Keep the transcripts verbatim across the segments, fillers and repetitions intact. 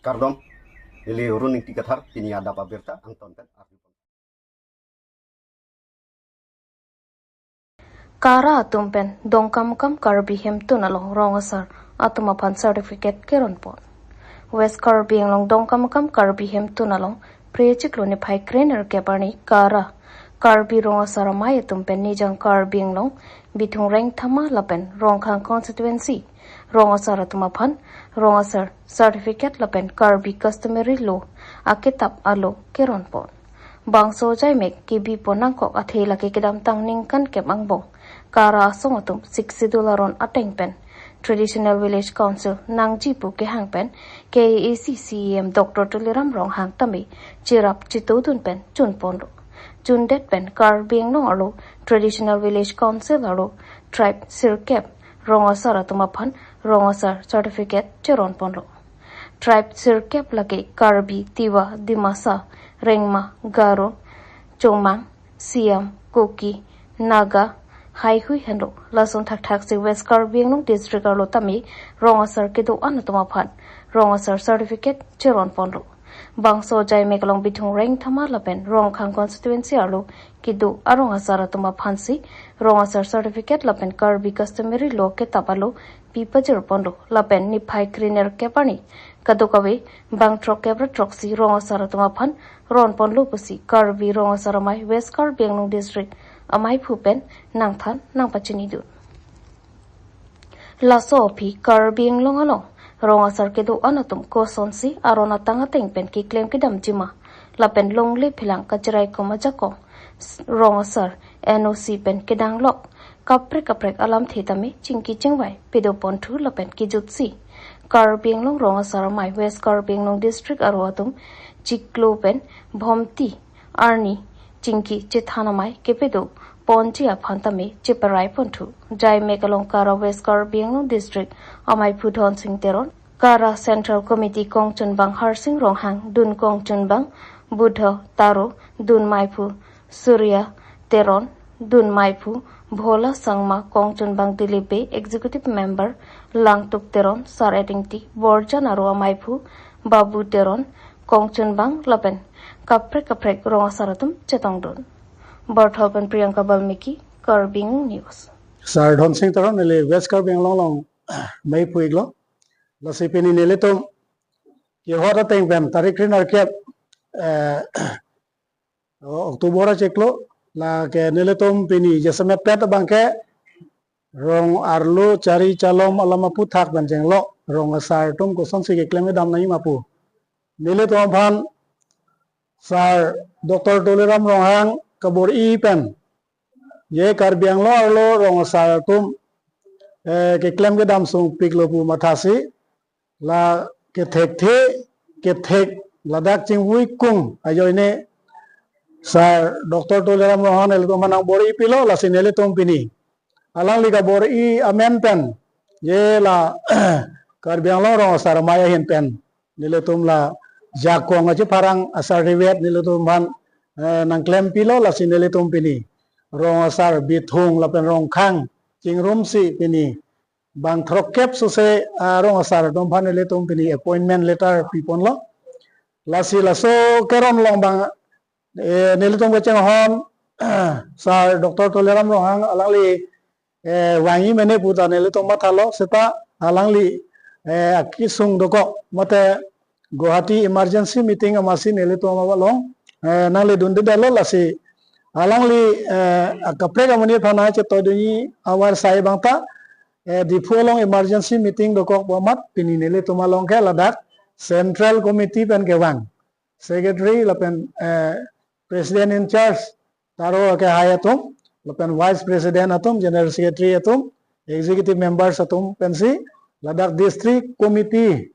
Kardom, neli Run Ingti Kathar, pini adap abirta angton pen arju. KARA atum pen Dongkamukam Karbi Hemtun along rong asar atum aphan certificate keron pon. West Karbi Anglong Dongkamukam Karbi Hemtun along Phre chiklo niphai krenerkep arni KARA, Karbi Rong Asar Amei atum pen Nijang Karbi Anglong, Bithung Rengthama lapen Rongkhang constituency rong asar atum aphan rong asar certificate lapen Karbi customary law akitap alo keron pon. Bangso ajaimek kebi pon nangkok athe lake kedamtang ningkan kep angbong KARA asong atum Sixth Schedule aron ateng pen Traditional Village Council nangji pu kehang pen K A A C C E M Doctor Tuliram Ronghang tame cherap chetodun pen chun ponlo. Chundet pen Karbi Anglong arlo Traditional Village Council arlo tribe sirkep rong asar atum aphan rong asar certificate cheron ponlo. Tribe sirkep lake Karbi, Tiwa, Dimasa, Rengma, Garo, Chomang, Siam, Kuki, Naga, Haihui henlo. Lason thakthak si West Karbi Anglong district arlo tame rong asar kedo-an atum aphan rong asar certificate cheron ponlo. Bangso ajaimek along Bithung Rengthama lapen Rongkhang constituency arlo kedo arong asar atum aphan si rong asar certificate lapen Karbi customary law kitap alo pi pajir ponlo lapen niphai krenerkep arni kadokave bang throkkep ra throksi rong asar atum aphan ron ponlo pusi Karbi Rong Asar Amei West Karbi Anglong District ameiphu pen nangthan nangpachinidun. Laso aphi Karbi Anglong along rong asar kedo-an atum kosonsi aron atang ateng pen keklem kedamji ma lapen longle phelang kacheraikom ajakong s-, rong asar N O C pen kedanglok kaprek kaprek alamthe tame chingki chingvai pado ponthu lapen kejutsi Karbi Anglong Rong Asar Amei West Karbi Anglong District arlo atum chiklo pen Bhomti arni chingki chethan amei kepado ponji aphan tame cheparai ponthu. Ajaimek along KARA West Karbi Anglong District ameiphu Dhonsing Teron, KARA Central Committee kongchunbang Harsing Ronghang, dun kongchunbang Buddha Taro, dun meiphu Surya Teron, dun meiphu Bhola Sangma, kongchunbang Dilip Bey, Executive Member Langtuk Teron, Sar Edingti, Borjan arlo ameiphu Babu Teron, kongchunbang lapen kaprek kaprek rong asar atum chetongdun. Barthol pen Priyanka Balmiki, Karbi Anglong News. Sar Dhonsing Teron neli West Karbi Anglong along meiphu iklo. Lasi pini nelitum kehot ateng pen tarik krenerkep, eh, October achiklo, lake nelitum pini jasemet pet abangke rong arlo chari chalom alam aphuthak pen chenglo, rong asar atum kosonsi keklem kedam nangji ma pu. Nelitum aphan Sar Doctor Tuliram Ronghang kabor-i pen je Karbi Anglong arlo rong asar atum, eh, keklem kedam sungpiklo pu mathasi, la kethekthe, kethek ladak chingvui kung ajoine Sar Doctor Tuliram Ronghang nelitum aphan nangbor-i pilo, lasi nelitum pini alangli kabor-i amen pen je la Karbi Anglong Rong Asar Amei ahin pen nelitum la jakong achepharang a-certificate nelitum aphan, eh, nangklem pilo, lasi nelitum pini rong asar Bithung lapen Rongkhang chingrumsi pini bang throkkep sose, ah, rong asar atum aphan nelitum pini appointment letter pi ponlo. Lasi laso keron along bang, eh, nelitum kachinghon Sar Doctor Tuliram Ronghang alangli, eh, vangji mene pu ta nelitum mathalo, seta alangli, eh, akesung dokok mate Guwahati emergency meeting amatsi nelitum along, eh, nangledundedetlo, lasi alangli, eh, akaprek amonit aphan nangchetoidunji awar sai abang ta, eh, Diphu along emergency meeting dokok pu amat pini nelitum along ke ladak Central Committee pen kevang Secretary lapen, eh, President in charge Taro akehai atum, lapen Vice President atum, General Secretary atum, Executive Members atum pensi ladak District Committee,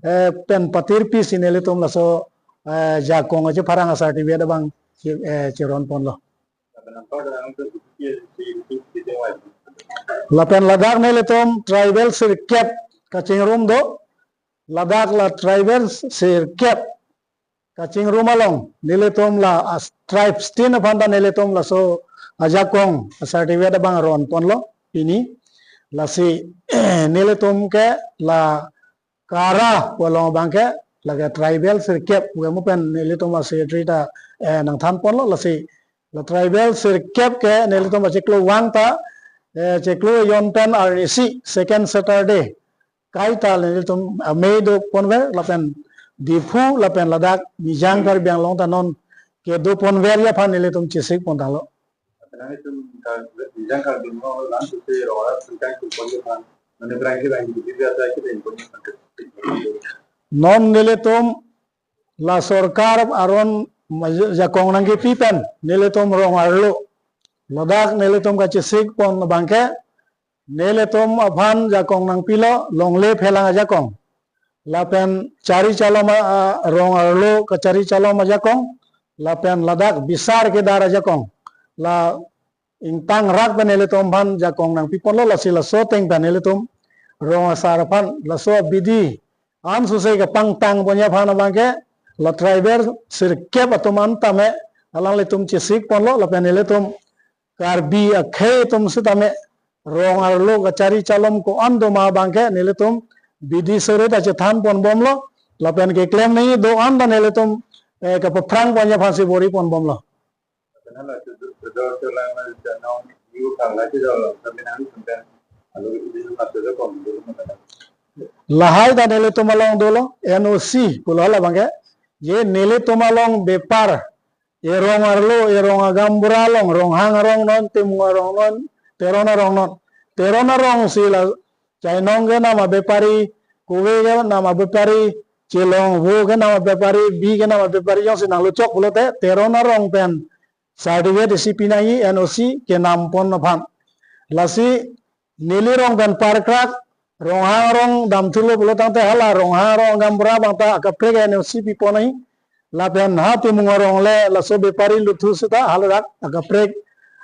eh, pen patirpi si nelitum laso, eh, jakong achepharang a-certificate abang che-, eh, cheron ponlo. Lapen ladak nelitum tribal sirkep kachingrum do, ladak la tribal sirkep kachingrum along nelitum la as tribes tin aphan ta nelitum laso ajakong a-certificate abang ron ponlo pini. Lasi nelitum ke la KARA pu along abang ke lake tribal sirkep pu amu pen nelitum a-secretary ta, eh, nangthan ponlo. Lasi la tribal sirkep ke nelitum achiklo vang ta, eh, chiklo jon pen arnisi second Saturday kaita nelitum amei do ponver lapen Diphu lapen ladak Mijang Karbi Anglong ta non kedo ponverji aphan nelitum chesik pon tanglo. Aphrang itum ka Mijang Karbi Anglong lang tu se rora sengkang tu pon ke pan. Mane berang ke bang di biasa ke den pon. Non nelitum la sorkar aron maj-, jakong nangkepi pen nelitum rong arlo ladak nelitum kachesik pon abangke nelitum aphan jakong nangpilo longle phelang ajakong. Lapen chari chalom a, a, rong arlo kachari chalom ajakong. Lapen ladak bisar kedar ajakong. La ingtang rak pen nelitum aphan jakong nangpi ponlo, lasi laso ateng pen nelitum rong asar aphan laso abidi an suse kepangtang ponji aphan abangke la tribal sirkep atum an tame alanglitum chesik ponlo lapen nelitum Karbi akhei atum sitame rong arlo kachari chalom ko-an do ma abangke nelitum bidi sore ta chethan pon bomlo lapen keklem nangji do-an ta nelitum, eh, kapaphrang ponji aphansi bor-i pon bomlo. Lahai ta nelitum along dolo, N O C pulo hala abangke, je nelitum along bepar, erong arlo, erong agaonbura along, Ronghang arong non, Timung arong non, Teron arong non. Teron arong si la Chainong ke nam abepari, Kuwe ke nam abepari, Chelong Vo ke nam abepari, Bi ke nam abepari, jongsi nangluchok pulote Teron arong pen certificate isi pinangji, N O C kenam pon aphan. Lasi neli rong pen parkrak, Ronghang arong damthulo pulo tangte hala Ronghang arong agaonbura abang ta akaprek N O C pi pon nangji. Lapen ha Timung arong le laso bepari luthu seta haladak akaprek,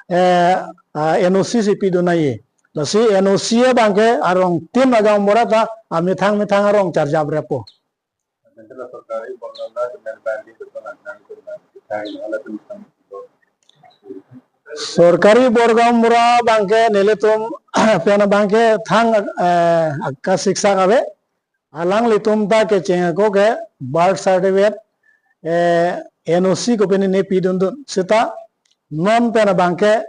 eh, ah, N O C si pidun nangji. Lasi N O C abangke arong tin agaonbura ta amethang methang arong charjap repo. Sorkari bor gaonbura abangke nelitum pen abangke thang, eh, akasiksak ave. Alanglitum ta kecheng ako ke birth certificate, eh, N O C kopine ne pidundun. Seta non pen abangke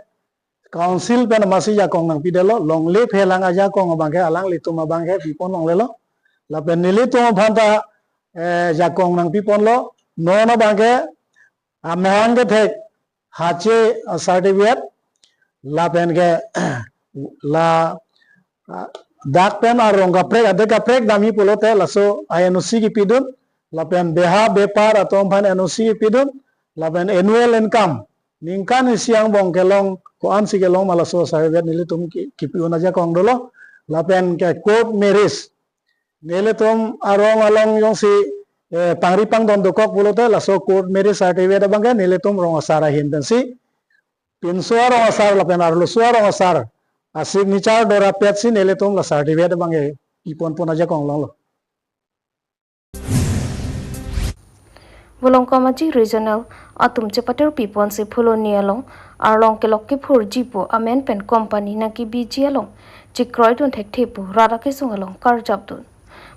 council pen amatsi jakong nangpidetlo, longle phelang ajakong abangke alanglitum abangke pipon longlelo. Lapen nelitum aphan ta, eh, jakong nangpi ponlo. Non abangke amahang kethek hache, ah, certificate lapen ke la, ah, dak pen arong kaprek, adek kaprek damji pulote laso N O C kipidun, lapen beha bepar atum aphan N O C kipidun, lapen annual income ningkan isi angbong kelong ko-ansi kelong ma laso certificate nelitum ki-, kipi-un ajakong dolo, lapen ke court marriage nelitum arong along jongsi, eh, pangri pangdon dokok pulote laso court marriage certificate abangke nelitum rong asar ahin pensi pinso arong asar lapen arloso arong asar asignature dorapetsi nelitum la certificate abangke ipon pon ajakong longlo. Volongkom Aji Regional atum chepatir piponsi Phuloni along arlong kelok kephurji pu amen pen company nangkebiji along chekroidun thekthe pu rat akesung along karjapdun.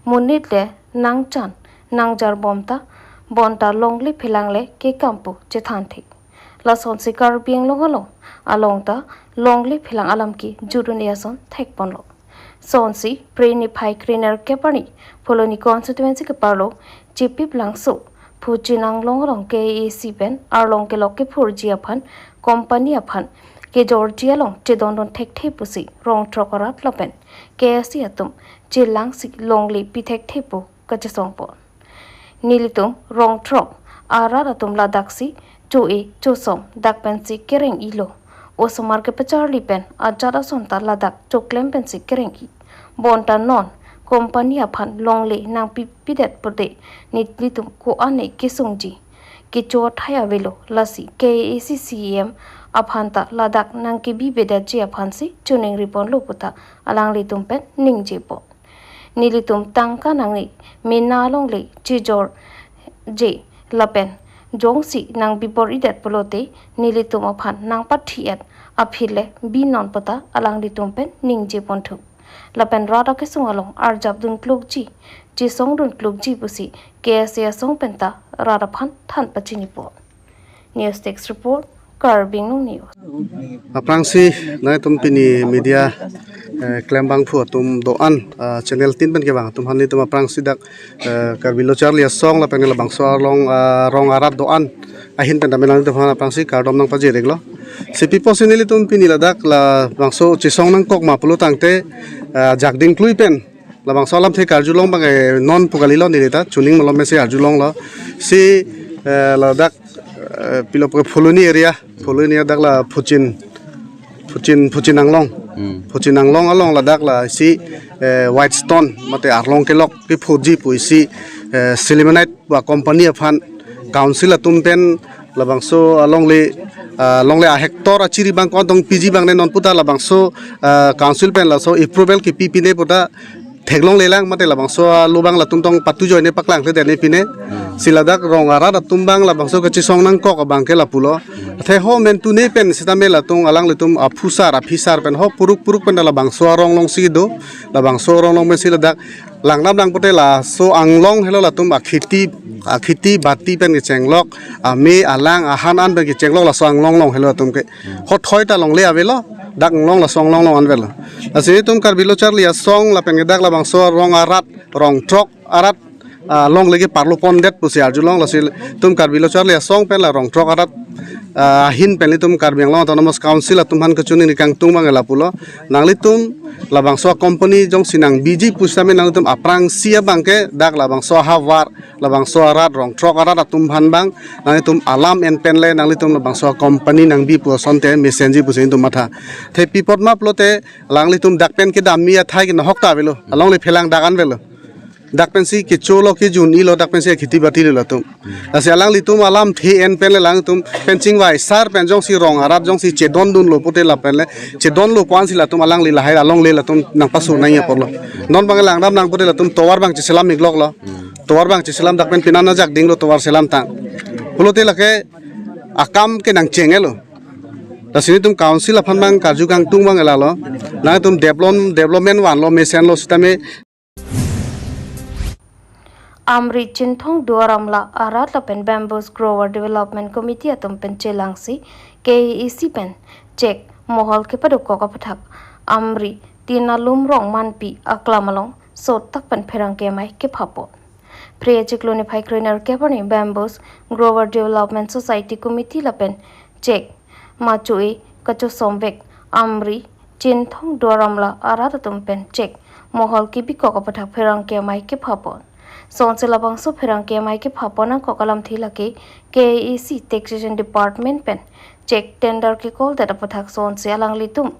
Monit le nangchan nangjar bom ta, bonta longle phelang le kekam pu chethanthe. Lasonsi Karbi Anglong along, along ta longle phelang alam kejut un-e ason thekponlo. Sonsi Phre niphai krenerkep arni Phuloni constituency keparlo Chipip Langso, Phuchin Anglong along K A A C pen arlong kelok kephurji aphan company aphan kejorji along chedondon thekthe pusi rong throk arat lapen K A A C atum chelangsi longle pi thekthe pu kachesongpon. Nelitum rong throk arat atum ladaksi cho-e chosom dak pensi kereng-ilo. Osomar kepacharli pen ajat ason ta ladak choklem pensi kereng-i. Bonta non company aphan longle nangpipidet pute nelitum ko-an-e kesungji. Kecho athai avelo, lasi K A A C C E M aphan ta ladak nangkebibedetji aphansi choningri ponlo puta alanglitum pen ningjepon. Nelitum tangka nangne, mena longle chejorje lapen jongsi nangbibor-idet pulote nelitum aphan nangpathi-et aphi le binon puta alanglitum pen ningjeponthu. Lapen rat akesung along arjapdun klokji chesongdun klukji pusi K S A asong penta rat aphan than pachinipo. News Desk Report, Karbi Anglong News. Aphrangsi nangtum pini media, eh, klembangphu atum do-an, ah, channel tin pen kevang atum aphan nelitum aphrangsi dak, eh, Karbi Lo Charli Asong lapen labangso along, ah, rong arat do-an ahin pen tame nangtum aphan aphrangsi kardom nangpajir-iklo. Si pi apotsi nelitum pini ladak labangso chesong nangkok ma pulo tangte, ah, jakding klui pen labangso alamthe karjulong abang, eh, non pu kalilo neli ta, chuning malom si arjulonglo. Si, eh, ladak, eh, pilo pu ke Phuloni area, Phuloni dak la Phuchin, Phuchin, Phuchin Anglong. Hmm. Phuchin Anglong along ladak la isi, eh, Whitestone, mate arlong kelok kephoji pu isi, eh, Sillimanite ba company aphan council atum pen labangso alongle, ah, longle a hectare achiri abang ko-an tong piji abang ne non puta labangso, ah, council pen laso approval kepi pine puta theklonglelang mate labangso alo abang latum tong patu joine paklang kle dene pine. Si ladak rong arat atum abang labangso kachesong nangkok abang ke lapulo. Athe ho mentune pen sitame latum alanglitum aphusar aphisar pen ho puruk puruk pen labangso arong alongsi do. Labangso arong along pensi ladak langdam nangpute laso anglong helo latum akhiti, akhiti bati pen kechenglok, ame alang ahan an pen kechenglok laso anglong along helo latum ke. Hothoi ta longle avelo, dak anglong laso anglong along an avelo. Lasi nelitum Karbi Lo Charli Asong lapen ke dak labangso rong arat, rong throk arat, ah, longle keparlo pondet pusi arjulong. Lasi nelitum Karbi Lo Charli Asong pen la rong throk arat, ah, ahin pen nelitum Karbi Anglong Autonomous Council atum aphan kachiningri kangtung abang lapulo. Nanglitum labangso company jongsi nangbiji pusitame nanglitum aphrangsi abang ke dak labangso ahavar, labangso arat, rong throk arat atum aphan abang nanglitum alam en pen le nanglitum labangso company nangbi pu asonte mesenji pusi nelitum matha. Athe pi apot ma pulote alanglitum dak pen kedamji athai ke nahok ta avelo. Alongle phelang dak an avelo. Dak pensi kecholo kejun-ilo, dak pensi khiti batilo latum. Lasi alanglitum alamthe en pen le alangtum pen chingvai sar pen jongsi rong arat jongsi chedondunlo pute lapen le chedonlo pu-ansi latum alangli lahai alongle latum nangpasu nangji apotlo. Non abang langdam nangpute latum tovar abang cheselam-ikloklo. Tovar abang cheselam dak pen pinan ajakdinglo tovar selamtang. Pulote lake akam ke nangcheng-elo. Lasi nelitum council aphan abang karju kangtung abang lalo. Nangtum develop-, development vanlo mesenlo sitame. Amri Chinthong Duar Amla arat lapen Bamboos Grower Development Committee atum pen chelangsi K A A C pen chek mohol kepadokok aphuthak Amri Tinalum Rongmanpi aklam along sotak pen pherangke amei kephapo. Phre achiklo niphai kroi nerkep arni Bamboos Grower Development Society Committee lapen chek macho-e kachosombek Amri Chinthong Duar Amla arat atum pen chek mohol kebikok aphuthak pherangke amei kephapon. Sonsi labangso pherangke amei kephapon angkok alamthe lake K A A C Taxation Department pen chek tender kecalldet aphuthak sonsi alanglitum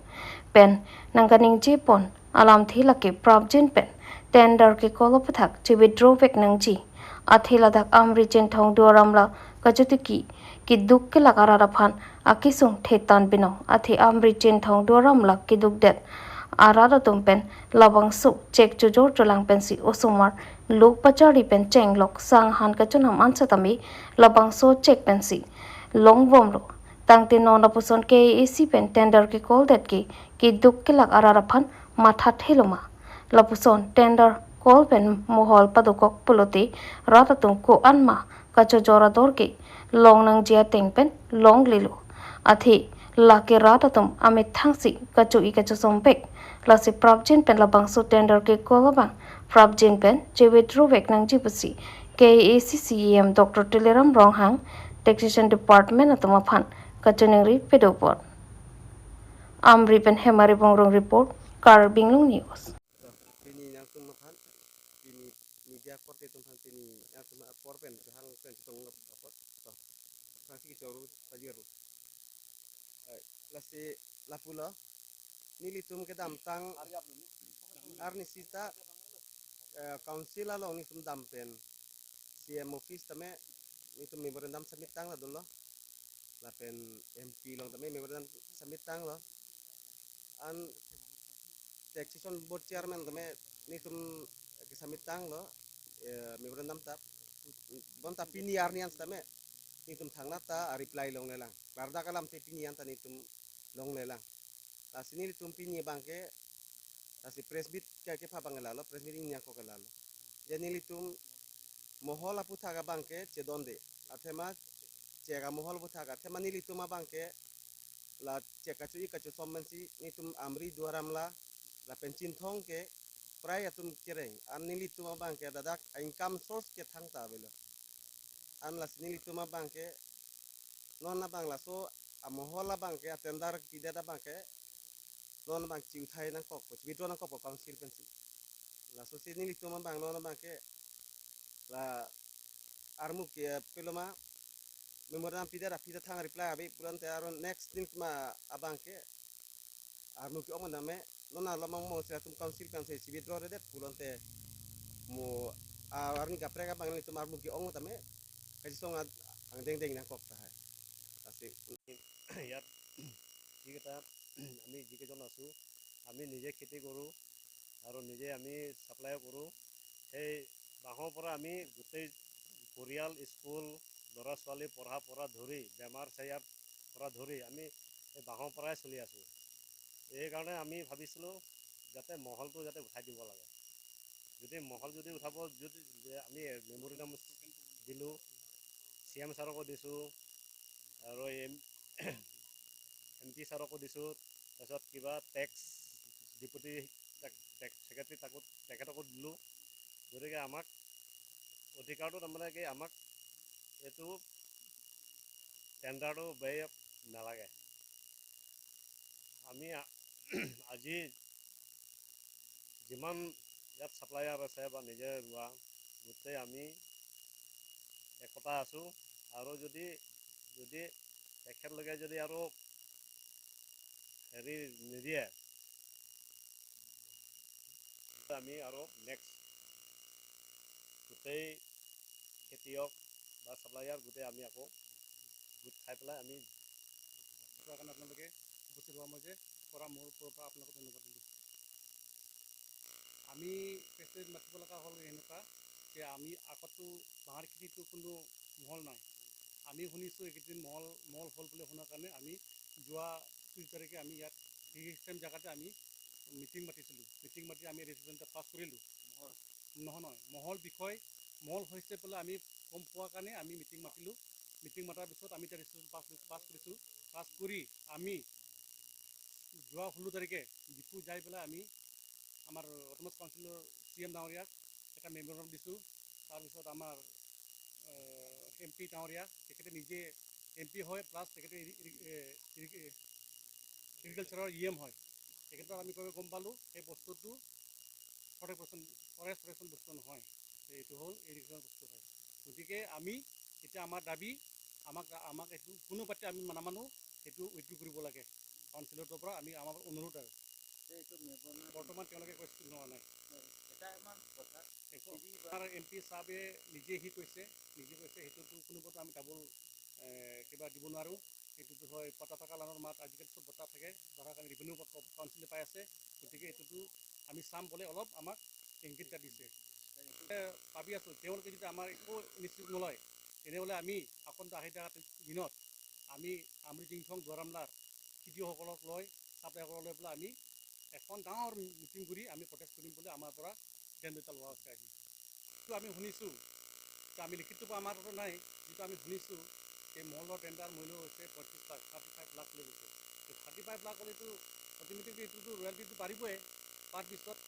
pen nangkaningjepon alamthe lake prapjin pen tender kecall aphuthak che-withdraw vek nangji. Athe ladak Amri Chinthong Duar Amla kachotiki keduk kelak arat aphan akesung thetan binong. Athe Amri Chinthong Duar Amla kedukdet arat atum pen labangso chek chojor cholang pensi osomar lok pacharli pen chenglok sang han kachonam an setame labangso chek pensi longbomlo. Tangte non lapuson K A A C pen tender kecalldet ke keduk kelak arat aphan mathathelo ma? Lapuson tender call pen mohol padokok pulote rat atum ko-an ma kachojor ador ke long nangji ateng pen longlelo. Athe lake rat atum amethangsi kacho-e kachosombek. Lasi prapjin pen labangso tender kecall abang prapjin pen che-withdraw vek nangji pusi K A A C C E M Doctor Tuliram Ronghang Taxation Department atum aphan kachiningri padopon. Amri pen Hemari Bongrung report, Karbi Anglong News. Pini nangtum aphan, pini media korte atum aphan, pini nangtum apor pen, hang pen chetong apot, to, aphrangsi kechoro pajirlo. Eh, lasi lapulo, nelitum kedamtang arni sita, eh, council along nelitum dam pen C M office tame nelitum memorandum submit tanglo dunlo. Lapen M P along tame memorandum submit tanglo. An taxation board chairman tame nelitum kesubmit tanglo, eh, memorandum ta. Bonta pini arni an tame nelitum thangnat ta a-reply longlelang. Bardak alamthe pini an ta nelitum longlelang. Lasi nelitum pini abang ke, lasi press meet ke, kepha abang lalo, press meet nangkok lalo. Je nelitum mohol aputhak abangke chedonde. Athema chek amohol aputhak, athema nelitum abangke la chek kacho-ik kachosom pensi nelitum Amri, Duar Amla lapen Chinthong ke prai atum kereng. An nelitum abangke ladak income source ke thangta avelo. An lasi nelitum abangke non abang laso amohol abangke atender pidet abangke non abang chi-uthai nangkokpo, chi-withdraw nangkokpo council pensi. Lasosi nelitum abang non abangke la armu ke peloma memorandum pidet aphi ta thang reply ave pulote aro next nelitum abangke armu ke-ong tame non alomang mo sila atum council pensi chi-withdraw-redet pulote mo arni kaprek abang nelitum armu ke-ong tame kachisong ad-, angdengdeng nangkok tahai. Lasi ইয়াত যিকেইটা আমি যিকেইজন আছোঁ, আমি নিজে খেতি কৰোঁ আৰু নিজে আমি ছাপ্লাইও কৰোঁ। সেই বাঁহৰ পৰা আমি গোটেই পৰিয়াল, স্কুল, ল'ৰা ছোৱালী পঢ়া পৰা ধৰি, বেমাৰ চেয়াৰ পৰা ধৰি আমি এই বাঁহৰ পৰাই চলি আছোঁ। এইকাৰণে আমি ভাবিছিলোঁ যাতে মহলটো যাতে উঠাই দিব লাগে। যদি মহল যদি উঠাব, যদি যে আমি মেমৰিণ্ডাম দিলোঁ, চি এম ছাৰকো দিছোঁ আৰু এম এম পি ছাৰকো দিছোঁ, তাৰপিছত কিবা টেক্স ডেপুটি ছেক্ৰেটাৰী তাকো, তেখেতকো দিলোঁ। গতিকে আমাক অধিকাৰটো তাৰমানে কি, আমাক এইটো টেণ্ডাৰটো বেয়া নালাগে। আমি আ-, আজি যিমান ইয়াত ছাপ্লায়াৰ আছে বা নিজে ৰোৱা, গোটেই আমি একতা আছোঁ। আৰু যদি, যদি তেখেতলোকে যদি আৰু হেৰি নিদিয়ে, আমি আৰু নেক্সট গোটেই খেতিয়ক বা ছাপ্লায়াৰ গোটেই আমি আকৌ গোট খাই পেলাই আমি কৰাৰ কাৰণে আপোনালোকে উপস্থিত হোৱা মই যে পৰা মোৰ ওপৰৰ পৰা আপোনালোকক ধন্যবাদ দিলোঁ। আমি প্ৰেছ মিট মাতিব লগা হ'ল এনেকুৱা যে আমি আগতো বাঁহৰ খেতিটো কোনো মহল নাই। আমি শুনিছোঁ এইকেইদিন মহল, মহল হ'ল বুলি শুনাৰ কাৰণে আমি যোৱা ত্ৰিছ তাৰিখে আমি ইয়াত ত্ৰিছ টাইম জেগাতে আমি মিটিং মাতিছিলোঁ। মিটিং মাতি আমি ৰেজলিউশ্যন এটা পাছ কৰিলোঁ। নহয়, নহয়, মহল বিষয়, মহল হৈছে বোলে আমি গম পোৱাৰ কাৰণে আমি মিটিং মাতিলোঁ। মিটিং মাতাৰ পিছত আমি এতিয়া ৰেজলিউশ্যন পাছ, পাছ কৰিছোঁ। পাছ কৰি আমি যোৱা ষোল্ল তাৰিখে ডিফু যাই পেলাই আমি আমাৰ অট'নমাছ কাউন্সিলৰ চি এম ডাঙৰীয়াক এটা মেমৰেণ্ডাম দিছোঁ। তাৰপিছত আমাৰ এম পি ডাঙৰীয়া, তেখেতে নিজে এম পি হয়, প্লাছ তেখেতে এগ্ৰিকালচাৰৰ ই এম হয়। তেখেতক আমি কবে গম পালোঁ সেই বস্তুটো ফৰেষ্ট প্ৰটেকশ্যন, ফৰেষ্ট প্ৰটেকশ্যন বস্তু নহয়, এইটো হ'ল এগ্ৰিকালচাৰ বস্তু হয়। গতিকে আমি এতিয়া আমাৰ দাবী, আমাক, আমাক এইটো কোনো পাৰ্টিয়ে আমি নামানো, সেইটো উইথড্ৰ কৰিব লাগে। কাউন্সিলৰ পৰা আমি, আমাৰ অনুৰোধ আৰু। যে এইটো মেমৰেণ্ডাম বৰ্তমান তেওঁলোকে একো স্থিৰ হোৱা নাই। হয়, এটা আমাৰ কথা, একো, স্থিৰ হোৱা আমাৰ এম পি ছাবে নিজে সি কৈছে, নিজে কৈছে, সেইটোতো কোনো মতে আমি ডাবল, এ, কিবা দিব নোৱাৰোঁ। এইটোতো হয়, পট্টা থকা লানৰ মাত আজিকালি চব পট্টা থাকে, ধৰক আমি ৰেভিনিউ কাউন্সিলে পাই আছে, গতিকে এইটোতো আমি চাম বুলি অলপ আমাক ইংগিত এটা দিছে। এ, ভাবি আছোঁ, তেওঁলোকে যদি আমাৰ একো ইনিচিয়েটিভ নলয়, তেনেহ'লে আমি আসন্ন আহি থকা দিনত আমি আমৰি জিংথং দুৱাৰামলাৰ খেতিয়কসকলক লৈ, ছাপ্লাইসকলক লৈ পেলাই আমি এখন ডাঙৰ মিটিং কৰি আমি প্ৰটেষ্ট কৰিম বুলি আমাৰ পৰা ডেণ্ড এটা লোৱা হৈছে আজি। যিটো আমি শুনিছোঁ, যে আমি লিখিত ৰূপে আমাৰ ওচৰত নাই, যিটো আমি শুনিছোঁ যে মহলৰ টেণ্ডাৰ মূল্য হৈছে পঁয়ত্ৰিছ লাখ, থাৰ্টি ফাইভ লাখ বুলি কৈছে। তো থাৰ্টি ফাইভ লাখ হ'লেতো অট'মেটিকলি এইটোতো ৰয়েলটিটো বাঢ়িবই, পাৰ পিছত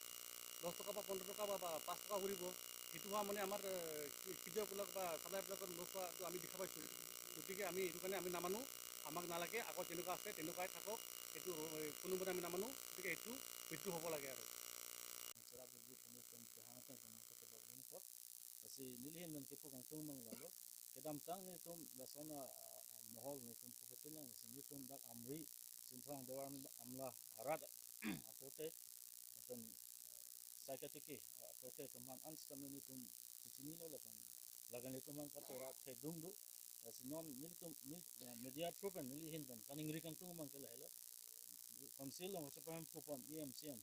দহ টকা বা পোন্ধৰ টকা বা, বা পাঁচ টকা কৰিব। সেইটো হোৱা মানে আমাৰ, এ, খেতিয়কবিলাক বা ছাপ্লাইবিলাকৰ লোভ হোৱাটো আমি দেখা পাইছোঁ। গতিকে আমি এইটো কাৰণে আমি নামানো, আমাক নালাগে, আগত যেনেকুৱা আছে তেনেকুৱাই থাকক, এইটো ৰ-, কোনোমতে আমি নামানো। গতিকে এইটো মৃত্যু হ'ব লাগে আৰু। Serak bibli kami pun kehangatan kami pakai bak bungkok. Lasi nelihin pen kepu kangtung mang lalo. Kedamtang nelitum lason a, a, mohol nelitum pupetin lang, lasi nelitum dak Amri, Chinthong, Duar Amla arat akorte, lapen, eh, Saikatiki akorte atum aphan an sitame nelitum chichinilo lapen lagan nelitum aphan katora thedung do. Lasi non nelitum, nel-, eh, media through pen nelihin pen kaningri kangtung mang ke lahelo. Council along kachepahem pu pon E M, C M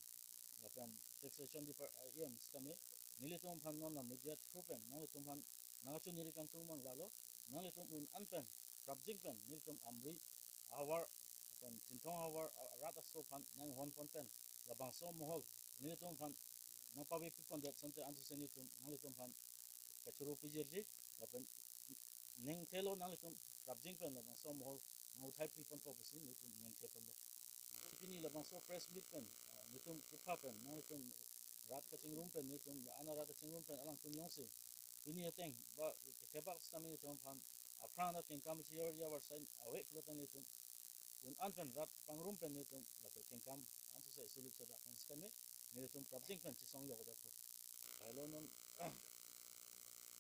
lapen taxation depart, E M sitame nelitum aphan non la media through pen nanglitum aphan nangkachiningri kangtung mang lalo, nanglitum un an pen prapjin pen nelitum Amri ahavar lapen Chinthong ahavar, ah, rat aso aphan nanghon pon pen labangso mohol nelitum aphan nangpavepi pondet asonte ansose nelitum nanglitum aphan kachoro pijirji, lapen ningthelo nanglitum prapjin pen labangso amohol nang uthai pi ponpo pusi nelitum ningthe ponpo. Pini labangso press meet pen, ah, nelitum kepha pen, nanglitum rat kachingrum pen, nelitum la-an arat kachingrum pen alangtum jongsi pini ateng ba kethebak sitame nelitum aphan aphrang ta kengkam isi yor ya varsai ave pulo tangte nelitum un-an pen rat pangrum pen nelitum lapen kengkam ansose sulit soda pen sitame nelitum prapjin pen chesong yok da po. Lailo non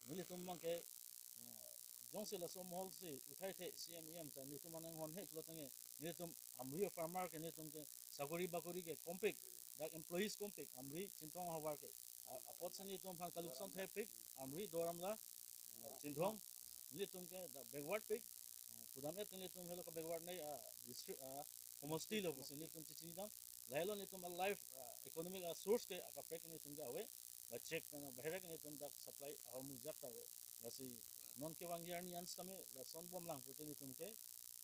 nelitum abangke, eh, jongsi laso amohol si uthaithe C M E M ta nelitum anang hon he pulo tangte nelitum Amri farmer ke nelitum ke sakori bakori ke kompik, dak employees kompik, Amri Chinthong ahavar ke. A-, apotsi nelitum aphan kalukson thepik, Amri Duar Amla, eh, Chinthong, nelitum ke dak backward pik, eh, pudam-et nelitum helo ke backward nei, ah, district, ah, homosti lo pusi nelitum chechinidam. Lailo nelitum a life, ah, economic, ah, source ke akaprek nelitum ke ave, ba chek pen, ah, bahere ke nelitum dak supply ahormu jak ta ave. Lasi non kevangji arni an sitame lason bomlang pute nelitum ke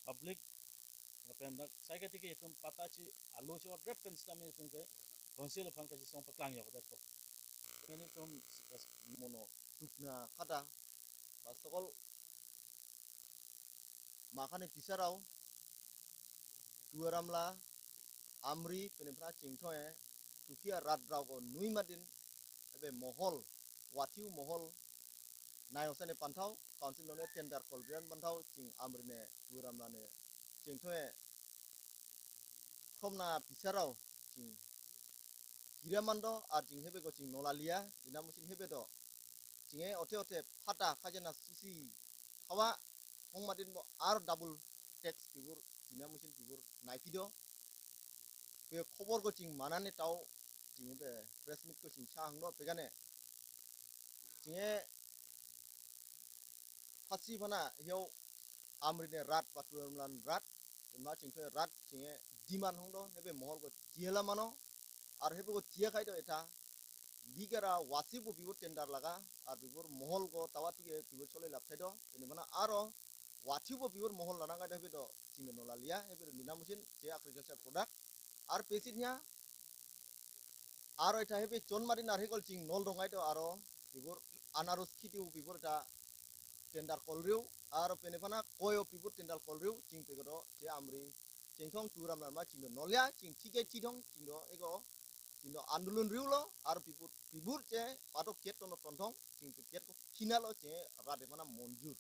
public lapen dak sai katike itum patta chi alo chi order pen sitame itum ke council aphan kachesong paklang yok da po. Nelitum mono tukna kada ba sokol Makhane Pisarao, Duar Amla, Amri, penipra Chinthong-e, Tukia rat rao ko nui madin, ebe mohol, wathiu mohol, nai osane panthau, council lone tender kolbian panthau, ching Amri ne, Duar Amla ne, Chinthong-e, Khomna Pisarao, ching Kira mando, ar ching hebe ko ching nolalia, dina musin hebe do. Chinge othe othe phata khajana susi hawa hong madin mo ar double tax pibur, dina musin pibur naipi do. Pe khobor ko ching manane tau, ching hebe press meet ko ching chahang do pegane. Chinge phatsi phana hiau Amri ne rat, patu rat, ma Chinthong rat, chinge demand hong do, hebe mohol ko tiela mano, ar hebe ko tia khai do etha, bigara wasi bo pibur tender laga, ar pibur mohol ko tawa tike pibur chole lap thai do, ini mana aro, wathiu bo pibur mohol lana khai do hebe do, ching nolalia, hebe do nina musin, che agriculture product, ar pesit nya, aro etha hebe chon madin ar hekol ching nol dong khai do aro, pibur anaros khiti bo pibur etha, tender kolriu, aro penipra na koyo pibur tender kolriu, ching pegado, che Amri, Chinthong Duar Amla ma ching do nolia, ching thike chithong, ching do ego, ching do andolon riu lo, aro pibur, pibur che, patok ket tono tonthong, ching ket ko khina lo che, rat de mana monjur.